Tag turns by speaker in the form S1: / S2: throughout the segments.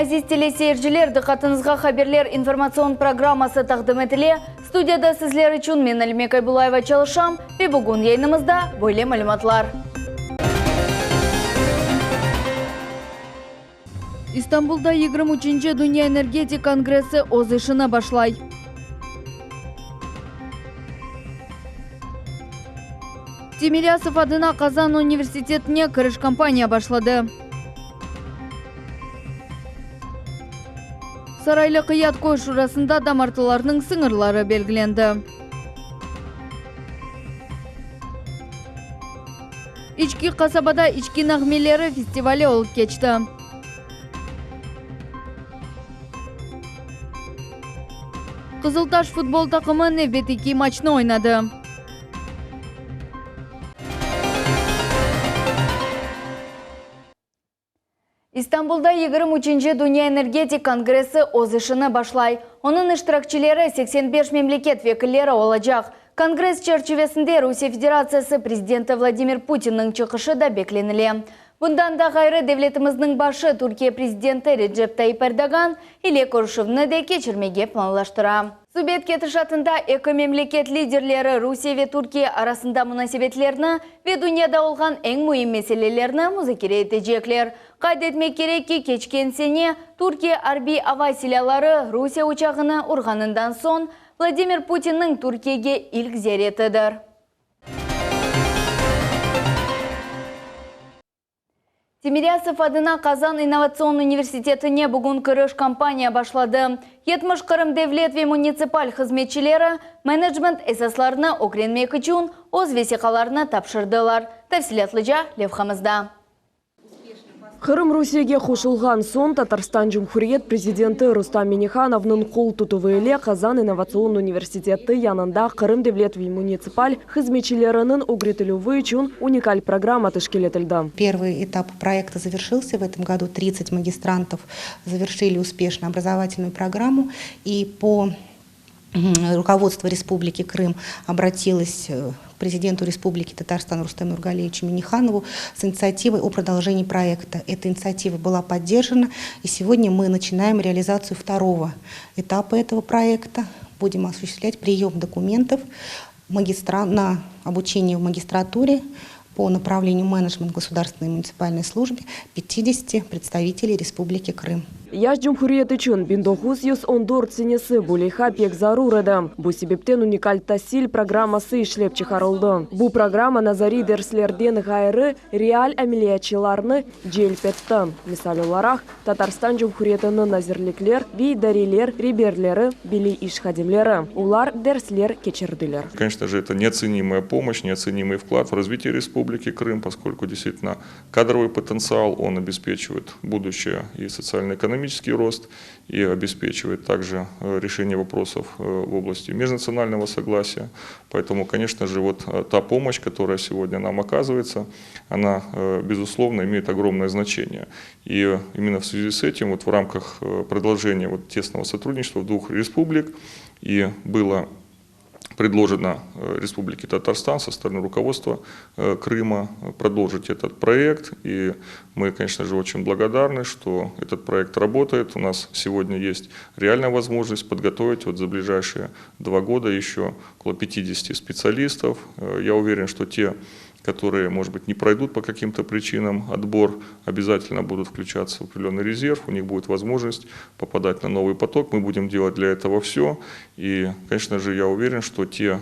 S1: aziz teleseyirciler! Diqqatıñızğa Haberler informatsion programması taqdim etile. Studiyada sizler içün men Alime Kaybulayeva çalışam ve bugün yayınımızda böyle malümatlar. İstanbulda 23-nci Dünya energetik kongressi öz işini başlay. Timirâsov adına Qazan universitetine kiriş kampaniya başladı. Saraylı Qıyat köy şurasında damartılarnıñ sıñırları belgilendi. İçki qasabada içki nağmeleri festivali olıp keçti. Qızıltaş futbol taqımı nevbetteki maçnı oynadı. İstanbulda 23-nci Dünya energetik kongressi öz işini başlay. Onıñ iştirakçileri 85 memleket vekilleri olacaq. Kongress çerçivesinde Rusiye Federatsiyası prezidenti Vladimir Putinniñ çıqışı da beklenile. Bundan da ğayrı, devletimizniñ başı Türkiye prezidenti Recep Tayyip Erdoğan ile körüşüvni de keçirmege planlaştıra. Subet ketişatında eki memleket liderleri Rusiye ve Türkiye arasında munasebetlerni ve dünyada olğan eñ müim meselelerni muzakere etecekler. Qayd etmek kerek ki, keçken sene Türkiye arbiy ava silâları Rusiye uçağını urğanından soñ Vladimir Putinniñ Türkiyege ilk ziyaretidir. Timirâsov adına Qazan innovatsion universitetine bugün kiriş kampaniya başladı. 70 Qırım devlet ve munitsipal hızmetçileri menecment esaslarını ögrenmek içün öz vesiqalarını tapşırdılar. Tafsilâtlıca levhamızda.
S2: Qırım Rusiyege qoşulğan soñ Tatarstan Cumhuriyet Prezidenti Rustam Minnihanovnıñ qol tutuvı ile Qazan innovatsion universiteti yanında Qırım devlet ve munitsipal hızmetçileriniñ ögretilüvi içün unikal programma teşkil etildi.
S3: Первый этап проекта завершился, в этом году 30 magistrantов завершили успешно образовательную программу, и по руководство Республики Крым обратилось к президенту Республики Татарстан Рустему Нургалиевичу Минниханову с инициативой о продолжении проекта. Эта инициатива была поддержана, и сегодня мы начинаем реализацию второго этапа этого проекта. Будем осуществлять прием документов магистра... на обучение в магистратуре по направлению менеджмент государственной и муниципальной службе 50 представителей Республики Крым.
S2: Yaş cumhuriyet içün 1914 senesi bu leyha pek zarur edi. Bu sebepten unikal tasil programması işlep çıqarıldı. Bu programma nazariy derslerden ğayrı, real ameliyatçılarnı celp etti. Misal olaraq, Tatarstan Cumhuriyetiniñ nazirlikler ve idareler reberleri, beliy iş hadimleri, olar dersler keçirdiler.
S4: Конечно же, это неоценимая помощь, неоценимый вклад в развитие Республики Крым, поскольку действительно кадровый потенциал, он обеспечивает будущее и социально-экономический рост, и обеспечивает также решение вопросов в области межнационального согласия. Поэтому, конечно же, вот та помощь, которая сегодня нам оказывается, она, безусловно, имеет огромное значение. И именно в связи с этим вот в рамках продолжения вот тесного сотрудничества двух республик и было предложено Республике Татарстан со стороны руководства Крыма продолжить этот проект. И мы, конечно же, очень благодарны, что этот проект работает. У нас сегодня есть реальная возможность подготовить вот за ближайшие два года еще около 50 специалистов. Я уверен, что те которые, может быть, не пройдут по каким-то причинам отбор, обязательно будут включаться в определенный резерв, у них будет возможность попадать на новый поток. Мы будем делать для этого все. И, конечно же, я уверен, что те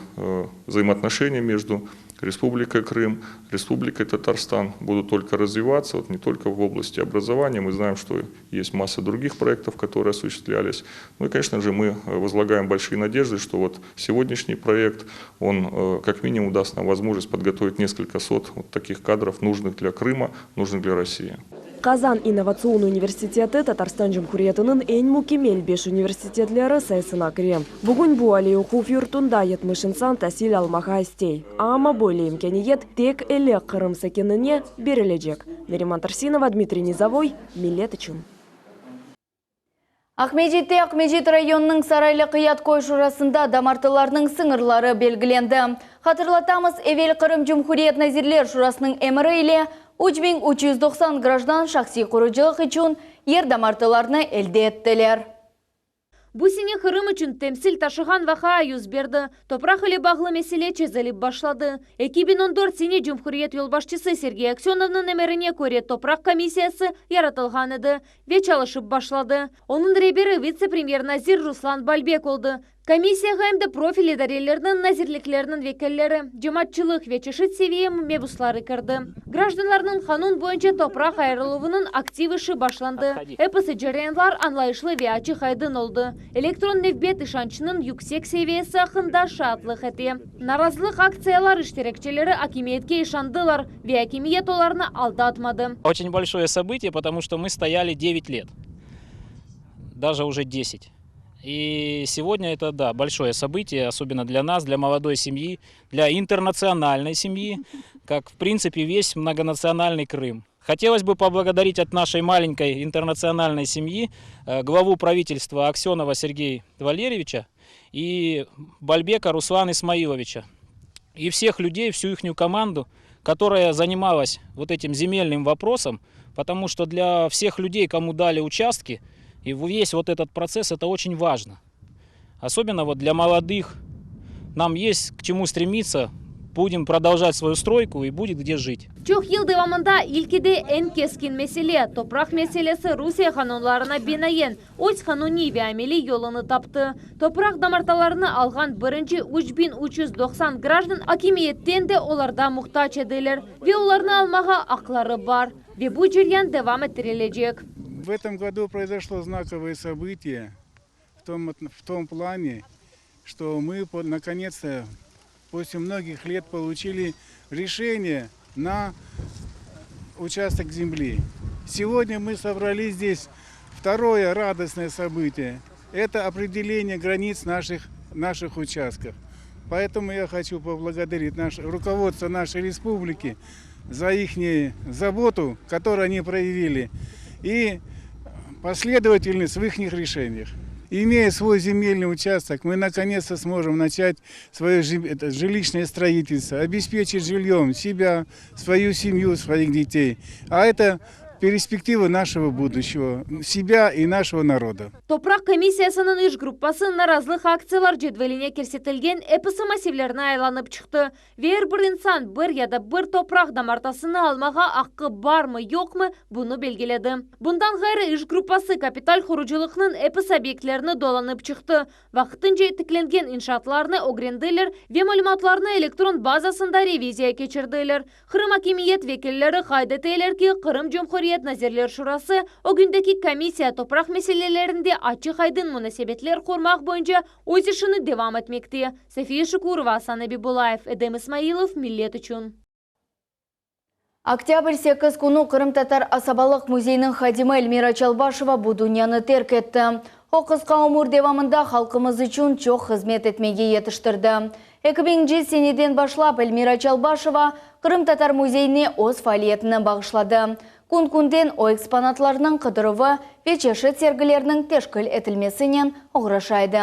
S4: взаимоотношения между Республикой Крым, Республикой Татарстан будут только развиваться, вот не только в области образования. Мы знаем, что есть масса других проектов, которые осуществлялись. Ну и, конечно же, мы возлагаем большие надежды, что вот сегодняшний проект, он как минимум даст нам возможность подготовить несколько сот вот таких кадров, нужных для Крыма, нужных для России.
S2: Qazan innovatsion universiteti Tatarstan Cumhuriyetiniñ eñ mükemmel beş universitetleri sayısına kire. Bugün bu aliy oquv yurtunda 70 insan tasil almağa istey. Amma böyle imkâniyet tek 50 Qırım sakinine berilecek. Nariman Tarsinova, Dmitriy Nizovoy, Millet içün.
S1: Aqmescitte Aqmescit rayonınıñ Saraylı Qıyat köy şurasında damartılarnıñ sıñırları belgilendi. Hatırlatamız, evel Qırım Cumhuriyet Nazirler Şurasınıñ emiri ile. 3390 grajdan şahsiy qurucılıq içün yer damartılarını elde ettiler.
S5: Bu sene Qırım içün temsil taşığan vaqia yüz berdi, topraq ile bağlı mesele çezilip başladı. 2014 sene cumhuriyet yolbaşçısı Sergey Aksönovnıñ emirine köre topraq komissiyası yaratılğan edi ve çalışıp başladı. Onıñ reberi vitse-premyer nazir Ruslan Balbek oldı. Komissiyağa em de profil idarelerniñ, nazirliklerniñ vekilleri, cemaatçılıq ve çeşit seviye mebusları kirdi. Grajdanlarnıñ qanun boyunca topraq ayırıluvınıñ aktiv işi başlandı. Episi ceryanlar añlayışlı ve açıq-aydın oldı. Elektron nevbet işançnıñ yüksek seviyesi aqqında şaatlıq ete. Narazılıq aktsiyalar iştirakçileri akimiyetke işandılar ve akimiyet olarnı aldatmadı.
S6: Oçen bolşoye sobıtiye, potomu çto mı stoyali devyat let, daje uje desyat. И сегодня это, да, большое событие, особенно для нас, для молодой семьи, для интернациональной семьи, как, в принципе, весь многонациональный Крым. Хотелось бы поблагодарить от нашей маленькой интернациональной семьи э, главу правительства Аксенова Сергея Валерьевича и Бальбека Руслана Исмаиловича и всех людей, всю ихнюю команду, которая занималась вот этим земельным вопросом, потому что для всех людей, кому дали участки, и весь вот этот процесс, это очень важно. Особенно вот для молодых. Нам есть к чему стремиться, будем продолжать свою стройку и будет где жить.
S5: Çoq yıl devamında ilki de eñ keskin mesele, topraq meselesi Rusiye qanunlarına binaen, öz qanuniy ve ameliy yolunı taptı. Topraq damartalarını alğan birinci 3390 grajdan akimiyetten de olarda muhtac ediler ve olarnı almağa aqları bar. Ve bu ceryan devam ettirilecek.
S7: В этом году произошло знаковое событие в том, в том плане, что мы наконец-то после многих лет получили решение на участок земли. Сегодня мы собрались здесь второе радостное событие. Это определение границ наших, наших участков. Поэтому я хочу поблагодарить наше, руководство нашей республики за их заботу, которую они проявили, и последовательность в их решениях. Имея свой земельный участок, мы наконец-то сможем начать свое жилищное строительство, обеспечить жильем себя, свою семью, своих детей. А это перспективы нашего будущего, себя и нашего народа.
S5: Topraq komissiyasınıñ iş gruppası narazılıq aktsiyalar cedveline kirsetilgen episi massivlerni aylanıp çıqtı. Ve er bir insan bir ya da bir topraq damartasını almağa aqqı barmı, yoqmı, bunı belgiledi. Bundan ğayrı, iş gruppası kapital qurucılıqnıñ episi obyektlerini dolanıp çıqtı, vaqtınca tiklengen inşaatlarnı ögrendiler ve malümatlarnı elektron bazasında reviziya keçirdiler. Qırım akimiyet vekilleri qayd eteler ki, Qırım Cumhuriyet Nazirler Şurası ögündeki komissiya topraq meselelerinde açıq-aydın munasebetler qurmaq boyunca öz işini devam etmekte. Safiye Şukurova, Asan Ebibulayev, Edem İsmailov, Millet içün.
S1: Oktâbr 8 künü Qırımtatar asabalıq müzeyiniñ hadimi Elmira Çalbaşeva bu dünyanı terk etti. O qısqa ömür devamında halqımız içün çoq hızmet etmege yetiştirdi. Eki biñci seneden başlap Elmira Çalbaşeva Qırımtatar müzeyine öz faaliyetini bağışladı. Kün-künden o eksponatlarnıñ qıdıruvı ve çeşit sergilerniñ teşkil etilmesinen oğraşa edi.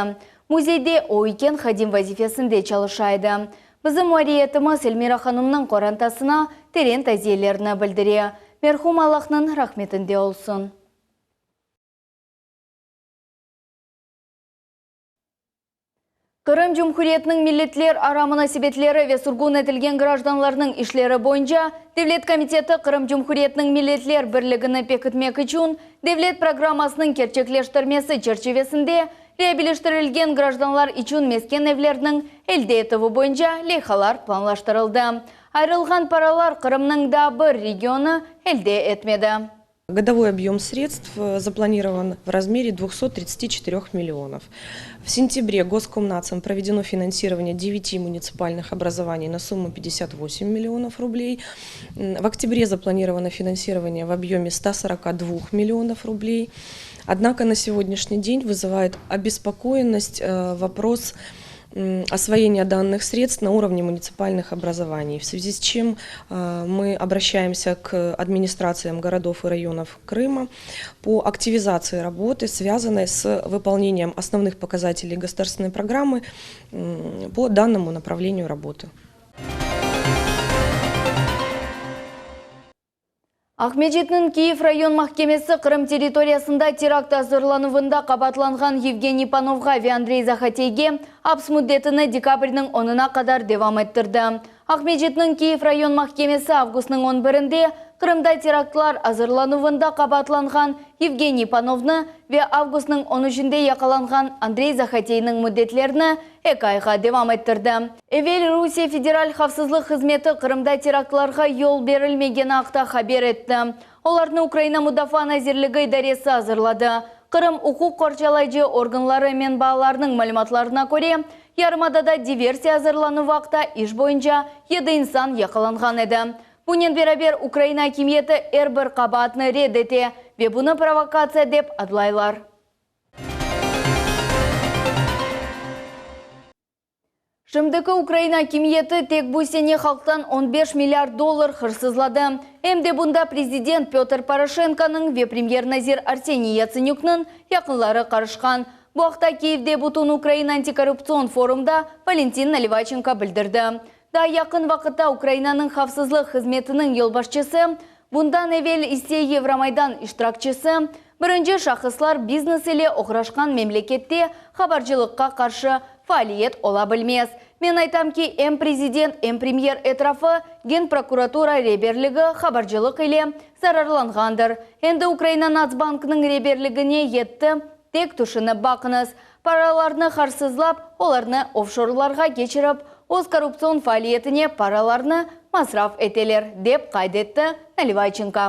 S1: Müzeyde o üyken hadim vazifesinde çalışa edi. Bizim muarriyetimiz Elmira hanımnıñ qorantasına teren taziyelerini bildire. Merhum Allahnıñ rahmetinde olsun. Qırım Cumhuriyetiniñ milletlerara munasebetleri ve sürgün etilgen grajdanlarnıñ işleri boyunca Devlet komiteti Qırım Cumhuriyetiniñ milletler birligini pekitmek içün devlet programmasınıñ kerçekleştirmesi çerçivesinde reabiliştirilgen grajdanlar içün mesken evlerniñ elde etüvi boyunca leyhalar planlaştırıldı. Ayırılğan paralar Qırımnıñ daa bir regionı elde etmedi.
S8: Годовой объем средств э, запланирован в размере 234 миллионов. В сентябре Госкомнацем проведено финансирование 9 муниципальных образований на сумму 58 миллионов рублей. В октябре запланировано финансирование в объеме 142 миллионов рублей. Однако на сегодняшний день вызывает обеспокоенность э, вопрос освоения данных средств на уровне муниципальных образований, в связи с чем э, мы обращаемся к администрациям городов и районов Крыма по активизации работы, связанной с выполнением основных показателей государственной программы по данному направлению работы.
S1: Aqmescitniñ Kiyev rayon mahkemesi Qırım territoriyasında terakt azırlanuvında qabaatlanğan Yevgeniy Panovğa ve Andrey Zahateyge aps müddetini dekabrniñ onuna qadar devam ettirdi. Aqmescitniñ Kiyev rayon mahkemesi avgustnıñ on birinde Qırımda teraktlar azırlanuvında qabaatlanğan Yevgeniy Panovnı ve avgustnıñ on üçünde yaqalanğan Andrey Zahateyniñ müddetlerini eki ayğa devam ettirdi. Evel Rusiye Federal havfsızlıq hızmeti Qırımda teraktlarğa yol berilmegeni aqta haber etti. Olarnı Ukraina Mudafaa nazirligi idaresi azırladı. Qırım uquq qorçalayıcı organları menbaalarınıñ malümatlarına köre, yarımadada diversiya azırlanuvı aqta iş boyunca yedi insan yaqalanğan edi. Bunen beraber, Ukraina akimiyeti er bir qabaatnı red ete ve bunı provokatsiya dep adlaylar. Şimdiki Ukraina akimiyeti tek bu sene halqtan on beş milliard dollar hırsızladı. Em de bunda prezident Pötr Poroşenkonıñ ve premyer-nazir Arseniy Yatsenükniñ yaqınları qarışqan. Bu aqta Kiyevde Bütün Ukraina antikorruptsion forumda Valentin Nalivayçenko bildirdi. Daa yaqın vaqıtta Ukrainanıñ havfsızlıq hızmetiniñ yolbaşçısı, bundan evel ise Yevromaydan iştirakçisi, birinci şahıslar biznes ile oğraşqan memlekette habarcılıqqa qarşı faaliyet ola bilmez. Men aytam ki, em prezident, em premyer etrafı, Genprokuratura reberligi habarcılıq ile zararlanğandır. Endi Ukraina Natsbanknıñ reberligine yetti, tek tüşünip baqıñız. Paralarnı harsızlap, olarnı ofşorlarğa keçirip, öz korruptsion faaliyetine paralarnı masraf eteler, dep qayd etti Nalivayçenko.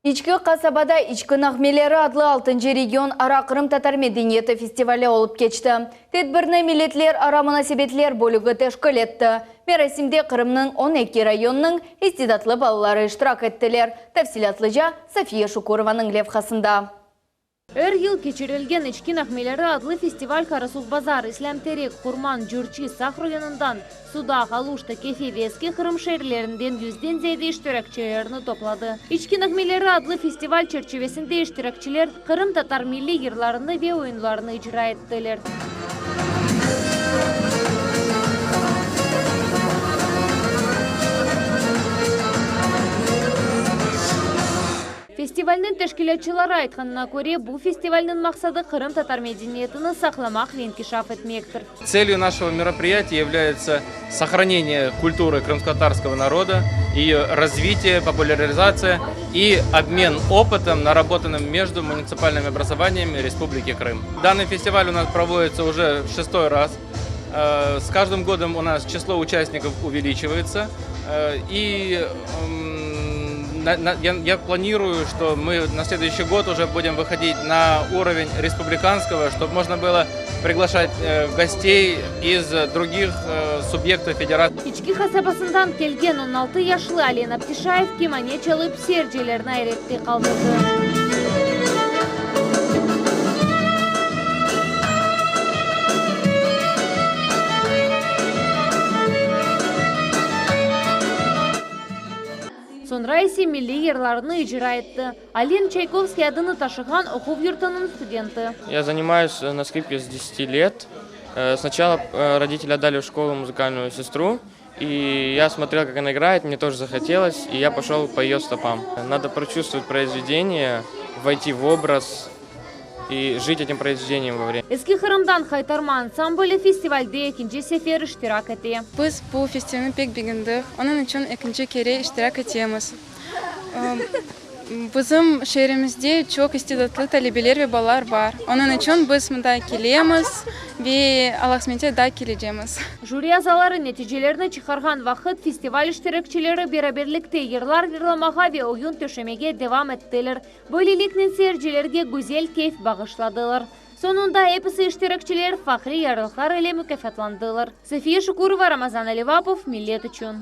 S1: İçki qasabada İçki nağmeleri adlı altıncı regionara qırımtatar medeniyeti festivali olıp keçti. Tedbirni Milletlerara munasebetler bölügi teşkil etti. Merasimde Qırımnıñ 12 rayonınıñ istidatlı balaları iştirak ettiler. Tafsilâtlıca Safiye Şukurovanıñ levhasında.
S5: Er yıl keçirilgen İçki nağmeleri adlı festival Qarasuvbazar, İslâm Terek, Qurman, Cürçi, Saq rayonından, Sudaq, Aluşta, Kefe ve Eski Qırım şeerlerinden yüzden ziyade iştirakçilerni topladı. İçki nağmeleri adlı festival çerçivesinde iştirakçiler qırımtatar milliy yırlarını ve oyunlarını icra ettiler. Festivalniñ teşkilâtçıları aytqanına köre, bu festivalniñ maqsadı qırımtatar medeniyetini saqlamaq ve inkişaf etmektir.
S9: Целью нашего мероприятия является сохранение культуры крымскотатарского народа, ее развитие, популяризация и обмен опытом, наработанным между муниципальными образованиями Республики Крым. Данный фестиваль у нас проводится уже в шестой раз. С каждым годом у нас число участников увеличивается. И я планирую, что мы на следующий год уже будем выходить на уровень республиканского, чтобы можно было приглашать гостей из других субъектов федерации.
S5: İçki qasabasından kelgen 16 yaşlı Alen Abtişayev kemane çalıp, seyircilerni ayrette qaldırdı. Soñra ise milliy yırlarını icra etti. Alen, Çaykovskiy adını taşığan oquv yurtunıñ studenti.
S9: Я занимаюсь на скрипке с десяти лет. Сначала родители отдали в школу музыкальную сестру, и я смотрел, как она играет, мне тоже захотелось, и я пошел по ее стопам. Надо прочувствовать произведение, войти в образ и жить этим произведением во время.
S5: Eski Qırımdan Haytarma ansambli festivalde ekinci sefer iştirak ete.
S10: Biz bu festivalni pek begendik, onıñ içün ekinci kere iştirak etemiz. Bizim şeerimizde çoq istidatlı talebeler ve balalar bar. Onıñ içün biz mında kelemiz ve Alla qısmetse daa kelecemiz.
S5: Jüri azaları neticelerni çıqarğan vaqıt festival iştirakçileri beraberlikte yırlar yırlamağa ve oyun töşemege devam ettiler. Böyleliknen seyircilerge güzel keyf bağışladılar. Soñunda episi iştirakçiler fahriy yarlıqlar ile mukâfatlandılar. Safiye Şukurova, Ramazan Alivapov, Millet içün.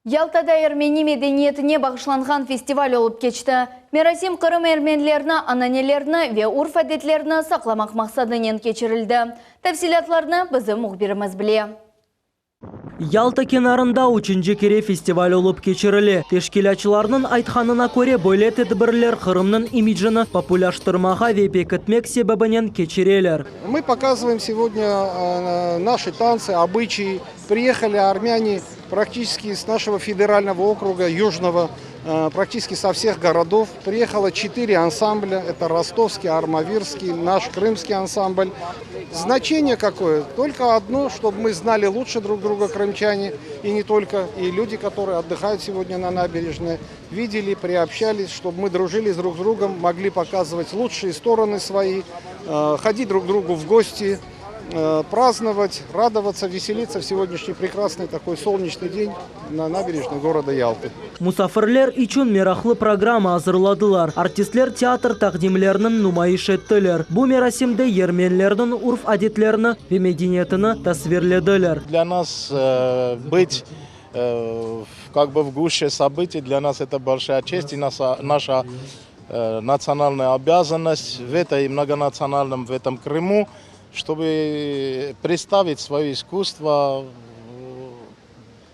S1: Yaltada ermeni medeniyetine bağışlanğan festival olıp keçti. Merasim Qırım ermenilerini ananelerini ve urf-adetlerini saqlamaq maqsadınen keçirildi. Tafsilâtlarnı bizim mühbirimiz bile.
S11: Yalta kenarında üçünci kere festival olıp keçirile. Teşkilâtçılarnıñ aytqanına köre, böyle tedbirler Qırımnıñ imicini populâştırmağa ve pekitmek sebebinen keçireler.
S12: Мы показываем сегодня наши танцы, обычаи. Приехали армяне практически с нашего федерального округа, Южного, практически со всех городов. Приехало четыре ансамбля. Это ростовский, армавирский, наш крымский ансамбль. Значение какое? Только одно, чтобы мы знали лучше друг друга, крымчане, и не только, и люди, которые отдыхают сегодня на набережной, видели, приобщались, чтобы мы дружили друг с другом, могли показывать лучшие стороны свои, ходить друг к другу в гости, праздновать, радоваться, веселиться в сегодняшний прекрасный такой солнечный день на набережной города Ялты.
S11: Musafirler içün meraqlı programma azırladılar. Artistler teatr taqdimleriniñ numayış ettiler. Bu merasimde ermenilerniñ urf-adetlerini ve medeniyetini tasvirlediler.
S13: Для нас быть как бы в гуще событий, для нас это большая честь и наша национальная обязанность в этой многонациональном, в этом Крыму, чтобы представить свое искусство,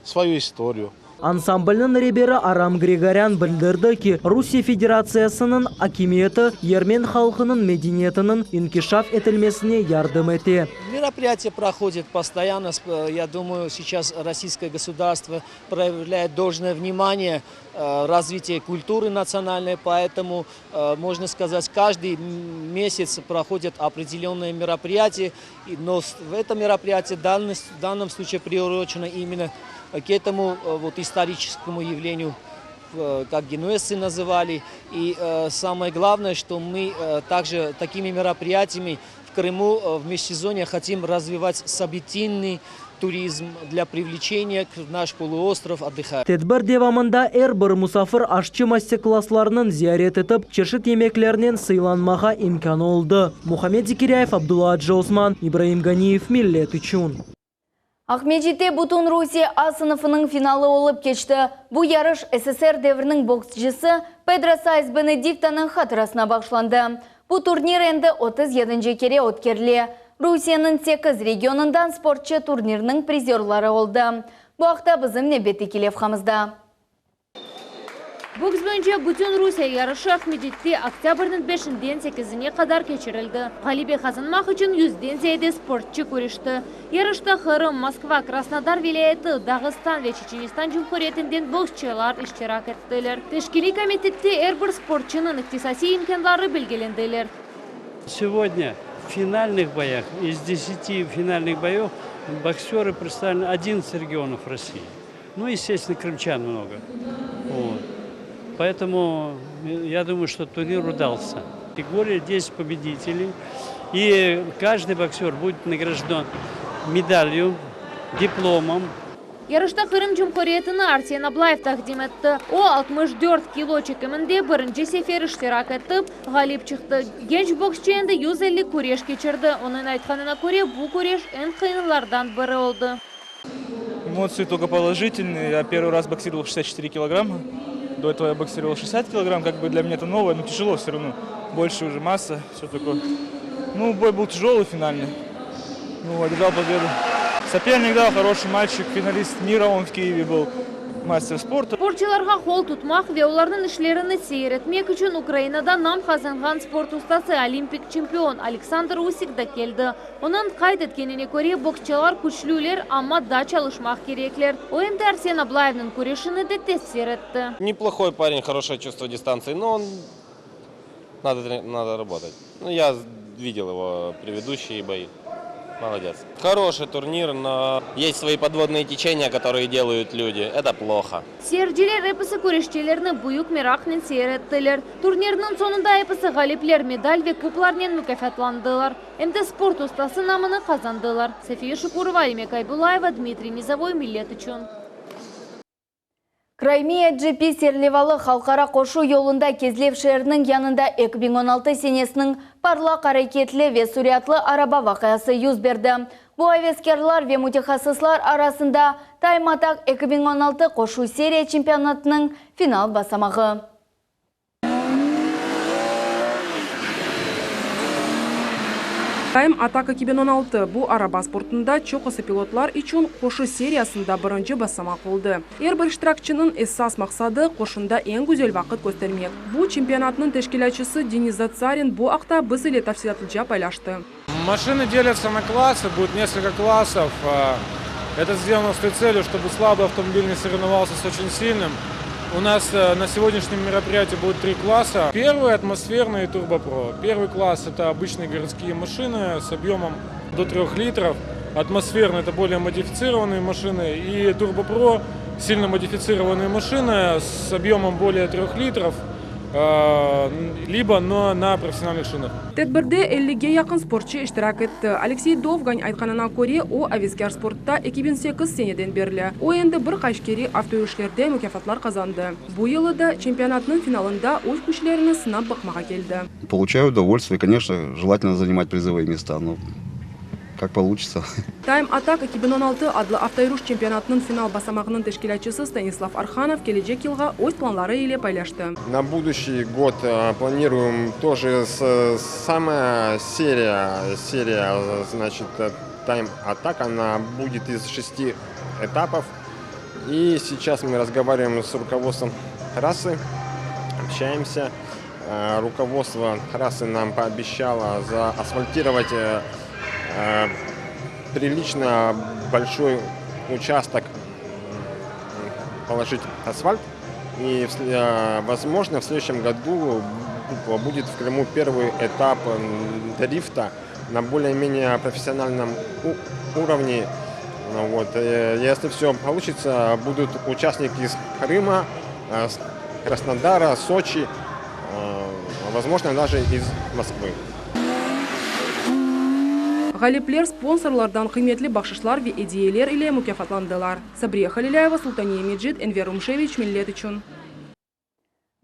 S13: свою историю.
S11: Ansamblniñ reberi Aram Grigoryan bildirdi ki, Rusiye Federatsiyasınıñ akimiyeti ermen halqınıñ medeniyetiniñ inkişaf etilmesine yardım ete.
S14: Мероприятие проходит постоянно. Я думаю, сейчас российское государство проявляет должное внимание развитию культуры национальной, поэтому, можно сказать, каждый месяц проходят определенные мероприятия, но в этом мероприятии в данном случае приурочено именно к этому вот историческому явлению, как генуэзцы называли. И самое главное, что мы также такими мероприятиями в Крыму в межсезонье хотим развивать событийный туризм для привлечения к наш полуостров отдыхающих.
S11: Tedbir devamında er bir musafir aşçı master-klasslarınıñ ziyaret etip, çeşit yemeklernen sıylanmağa imkânı oldı. Muhammed Zekiryayev, Abdulla Acı-Osman, İbraim Ganiyev, Millet içün.
S1: Aqmescitte Bütün Rusiye A sınıfınıñ finalı olıp keçti. Bu yarış SSR devriniñ boksçısı Pedro Saez Benediktonıñ hatırasına bağışlandı. Bu turnir endi 37-nci kere ötkerile. Rusiyeniñ sekiz regionından sportçı turnirniñ prizörları oldı. Bu aqta bizim nevbetteki levhamızda.
S5: Boks boyunca Bütün Rusiye yarışı Aqmescitte oktâbrniñ beşinden sekizine qadar keçirildi. Ğalebe qazanmaq içün yüzden ziyade sportçı küreşti. Yarışta Qırım, Moskva, Krasnodar vilâyeti, Dağıstan ve Çeçenistan Cumhuriyetinden boksçılar iştirak ettiler. Teşkiliy komitette er bir sportçınıñ ihtisasiy imkânları belgilendiler.
S15: Сегодня в финальных боях, из десяти финальных боев, боксеры представлены 11 регионов России. Ну, естественно, крымчан много. Вот. Поэтому я думаю, что турнир удался. Категория 10 победителей. И каждый боксер будет награжден медалью, дипломом.
S5: Yarışta Qırım Cumhuriyetini Arsen Ablayev taqdim etti. O, 64 kilo çekiminde birinci sefer iştirak etip, ğalip çıqtı. Genç boksçı endi 150 küreş keçirdi. Onıñ aytqanına köre, bu küreş eñ qıyınlardan biri oldı.
S16: Эмоции только положительные. Я первый раз боксировал 64 килограмма. До этого я боксировал 60 килограмм. Как бы для меня это новое, но тяжело все равно. Больше уже масса, все такое. Ну, бой был тяжелый финальный. Ну, одержал победу. Соперник, да, хороший мальчик, финалист мира, он в Киеве был, мастер спорта.
S5: Sportçılarğa qol tutmaq ve olarnıñ işlerini seyir etmek içün Ukrainada nam qazanğan sport ustası, olimpik çempion Aleksandr Usik da keldi. Onıñ qayd etkenine köre, boksçılar küçlüler, amma daa çalışmaq kerekler. O em de Arsen Ablayevniñ küreşini de tefsir etti.
S17: Неплохой парень, хорошее чувство дистанции, но он надо, надо работать. Ну, я видел его предыдущие бои. Молодец. Хороший турнир, но есть свои подводные течения, которые делают люди. Это плохо.
S5: Seyirciler episi küreşçilerni büyük meraqnen seyir ettiler. Turnirniñ soñunda episi ğalipler medal ve kuboklarnen mukâfatlandılar. Em de sport ustası namını qazandılar. Safiye Şukurova, Alime Kaybulayeva, Dmitriy Nizovoy, Millet içün.
S1: Crimea GP serlevalı halqara qoşu yolunda Kezlev şeeriniñ yanında 2016 senesiniñ parlaq areketli ve süratlı araba vaqiası yüz berdi. Bu aveskârlar ve mütehassıslar arasında Time Attack 2016 qoşu seriya çempionatınıñ final basamağı.
S18: Time Attack 2016, bu araba sportunda çoqusı pilotlar içün qoşu seriyasında birinci basamaq oldı. Er bir iştirakçiniñ esas maqsadı, qoşunda eñ güzel vaqıt köstermek. Bu çempionatnıñ teşkilâtçısı Denis Zatsarin bu aqta biz ile tafsilâtlıca paylaştı.
S19: Машины делятся на классы, будет несколько классов. Это сделано с той целью, чтобы слабый автомобиль не соревновался с очень сильным. У нас на сегодняшнем мероприятии будет три класса. Первый атмосферный турбопро. Первый класс это обычные городские машины с объемом до 3 литров. Атмосферный это более модифицированные машины. И турбопро сильно модифицированные машины с объемом более 3 литров, либо но на профессиональных шинах.
S18: Tedbirde ellige yaqın sportçı iştirak etti. Aleksey Dovgan aytqanına köre, o, aveskâr sportta 2008 seneden berli. O, endi bir qaç kere avtoyürüşlerde mukâfatlar qazandı. Bu yılı da çempionatnıñ finalında öz küçlerini sınap baqmağa keldi.
S20: Получаю удовольствие, конечно, желательно занимать призовые места, но как получится.
S18: Time Attack 2016 adlı avtoyürüş çempionatınıñ final basamağınıñ teşkilâtçısı Stanislav Arhanov kelecek yılğa öz planları ile paylaştı.
S21: На будущий год планируем тоже с, самая серия, серия, значит, Time Attack, она будет из шести этапов. И сейчас мы разговариваем с руководством трассы, общаемся. Руководство трассы нам пообещало заасфальтировать прилично большой участок, положить асфальт. И, возможно, в следующем году будет в Крыму первый этап дрифта на более-менее профессиональном уровне. Вот. Если все получится, будут участники из Крыма, с Краснодара, Сочи, возможно, даже из Москвы.
S18: Ğalipler sponsorlardan qıymetli bahşışlar ve ediyeler ile mukâfatlandılar. Sabriye Halilâyeva, Sultaniye Mecit, Enver Umşeviç, Millet içün.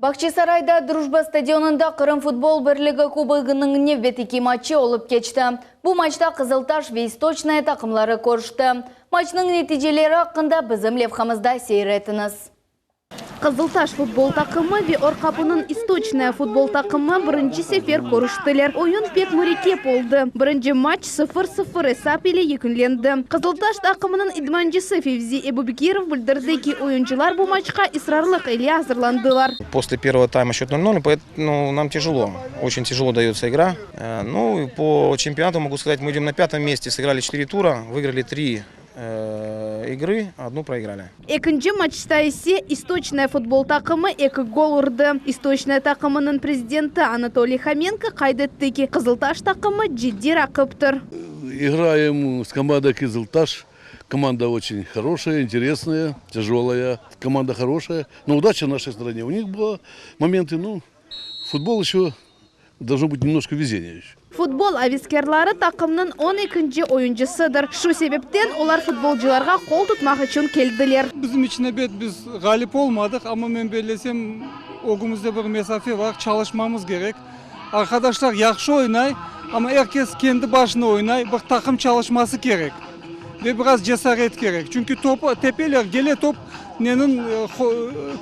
S1: Bağçasarayda Drujba stadionında Qırım futbol birligi kubogınıñ nevbetteki matçı olıp keçti. Bu matçta Qızıltaş ve İstoçnaya taqımları körüşti. Matçnıñ neticeleri aqqında bizim levhamızda seyir etiñiz.
S22: Qızıltaş futbol taqımı ve Orqapınıñ İstoçnaya futbol taqımı birinci sefer körüştiler. Oyun pek mürekkep oldı. Birinci matç 0-0 esap ile yekünlendi. Qızıltaş taqımınıñ idmancısı Fevzi Ebubekirov bildirdi ki, oyuncılar bu matçqa israrlıq ile azırlandılar.
S23: После первого тайма счет 0-0, ну, нам тяжело, очень тяжело дается игра. Ну, по чемпионату могу сказать, мы идем на пятом месте, сыграли 4 тура, выиграли 3 игры, одну проиграли.
S22: Ekinci matçta ise İstoçnaya futbol taqımı eki gol urdı. İstoçnaya taqımınıñ prezidenti Anatoliy Homenko qayd etti ki, Qızıltaş taqımı ciddiy raqiptir.
S24: Играем с командой Кызылташ. Команда очень хорошая, интересная, тяжелая. Команда хорошая, но удача на нашей стороне. У них было моменты, ну, футбол еще должно быть немножко везения еще.
S22: Futbol aveskârları taqımnıñ 12 oyuncısıdır. Şu sebepten olar futbolcılarğa qol tutmaq içün keldiler.
S25: Bizim içün ebet biz ğalip olmadıq, amma men bellesem ögümizde bir mesafe bar, çalışmamız kerek. Arqadaşlar yahşı oynay, amma er kes kendi başına oynay, bir taqım çalışması kerek ve biraz cesaret kerek. Çünki top tepeler, kele top neniñ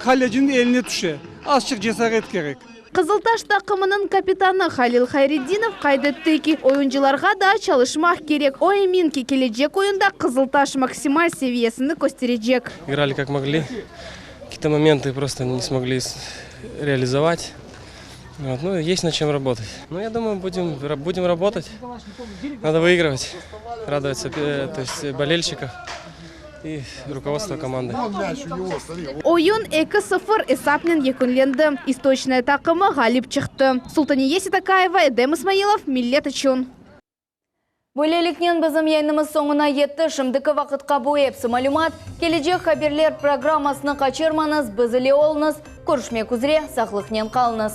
S25: qaleciniñ eline tüşe. Azçıq cesaret kerek.
S22: Qızıltaş taqımınıñ kapitanı Halil Hayredinov qayd etti ki, oyuncılarğa daa çalışmaq kerek. O emin ki, kelecek oyunda Qızıltaş maksimal seviyesini kösterecek.
S26: Играли как могли. Какие-то моменты просто не смогли реализовать. Вот, ну, есть над чем работать. Ну, я думаю, будем, будем работать. Надо выигрывать, радовать, то есть болельщиков и руководство команды.
S22: Oyun 2-0 esapnen yekünlendi. İstoçnaya taqımı ğalip çıqtı. Sultaniye Sitakaeva, Edem İsmailov, Millet içün.
S1: Böyleliknen bizim yayınımız soñuna yetti. Şimdiki vaqıtqa bu episi malümat. Kelecek haberler programmasını qaçırmañız, biz ile oluñız. Körüşmek üzre, sağlıqnen qalıñız.